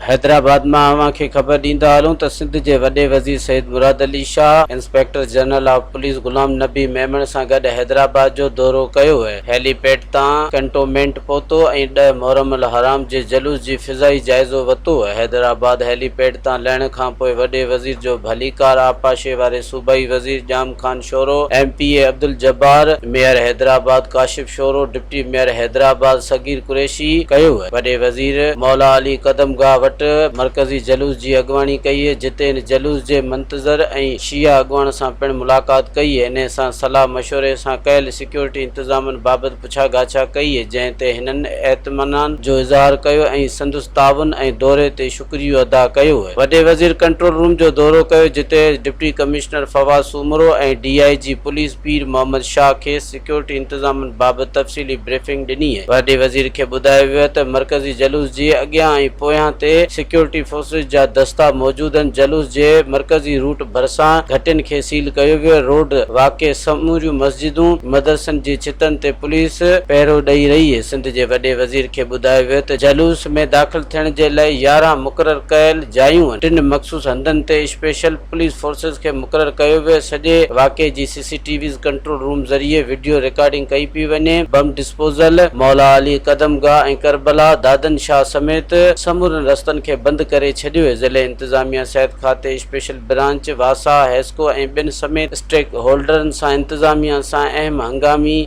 حيدرآباد مان اوهان کي خبر ڏيندا هلون ته سنڌ جي وڏي وزير Syed Murad Ali Shah inspector general of police Ghulam Nabi Memon سان گڏ حيدرآباد جو دورو ڪيو. هيلي پيڊ تان ڪنٽومينٽ پهتو ۽ ڏهه محرم الحرام جي جلوس جي فضائي جائزو وتو. حيدرآباد هيلي پيڊ تان لهڻ کانپوء وڏي وزير جو ڀليڪار آبپاشي واري صوبائي وزير Jam Khan Shoro, M P A Abdul Jabbar, mayor Hyderabad Kashif Shoro, deputy mayor Hyderabad Sagir Qureshi ڪيو. وڏي وزير مولا علي قدم گاهه وٽ مرڪزي جلوس جي اڳواڻي ڪئي، جتي هن جلوس جي منتظر ۽ شيعا اڳواڻ سان پڻ ملاقات ڪئي. انهي سان صلاح مشوري سان ڪيل سيڪيورٽي انتظامن بابت پڇا ڳاڇا ڪئي، جنهن تي هنن اطمينان جو اظهار ڪيو ۽ سندس تعاون ۽ دوري تي شڪريو ادا ڪيو. وڏي وزير ڪنٽرول روم جو دورو ڪيو جتي deputy commissioner Fawad Soomro ۽ D I G police Pir Muhammad Shah کيس سيڪيورٽي انتظامن بابت تفصيلي بريفنگ ڏني. وڏي وزير کي ٻڌايو ويو ته مرڪزي جلوس جي اڳيان ۽ پويان تي سيڪيورٽي فورسز جا دستا موجود آهن، جلوس جي مرڪزي روٽ ڀرسان گهٽين کي سيل ڪيو ويو، روڊ واقع سموريون مسجدون، مدرسن جي ڇتن تي پوليس پهرو ڏئي رهي. سنڌ جي وڏي وزير کي ٻڌايو ويو ته جلوس ۾ داخل ٿيڻ جي لاء 11 مقرر ڪيل جايون آهن، ٽن مخصوص هنڌن تي اسپيشل پوليس فورسز کي مقرر ڪيو ويو، سڄي واقعي جي C C T Vs control room ذريعي وڊيو رڪارڊنگ ڪئي پئي وڃي، بم ڊسپوزل، مولا علي قدم گاهه ۽ ڪربلا، دادن شاهه سميت سمورن رستن کي بند ڪري ڇڏيو، ضلعي انتظاميا، صحت کاتي، اسپيشل برانچ، واسا، حيسڪو ۽ ٻين سميت اسٽيڪ هولڊرن سان انتظاميا سان اهم هنگامي.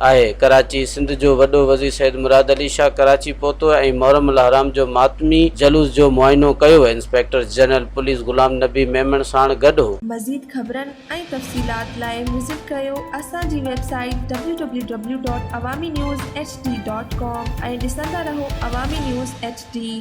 آهي. ڪراچي، سنڌ جو وڏو وزير سيد مراد علي شاهه ڪراچي پهتو ۽ محرم الحرام جو ماتمي جلوس جو معائنو ڪيو. Inspector general police Ghulam Nabi Memon ساڻ گڏ هو. مزيد خبرن ۽ تفصيلات لاء وزٽ ڪريو اسان جي website W W W dot Awami news H D dot com ۽ ڏسندا رهو عوامي نيوز ايڇ ڊي.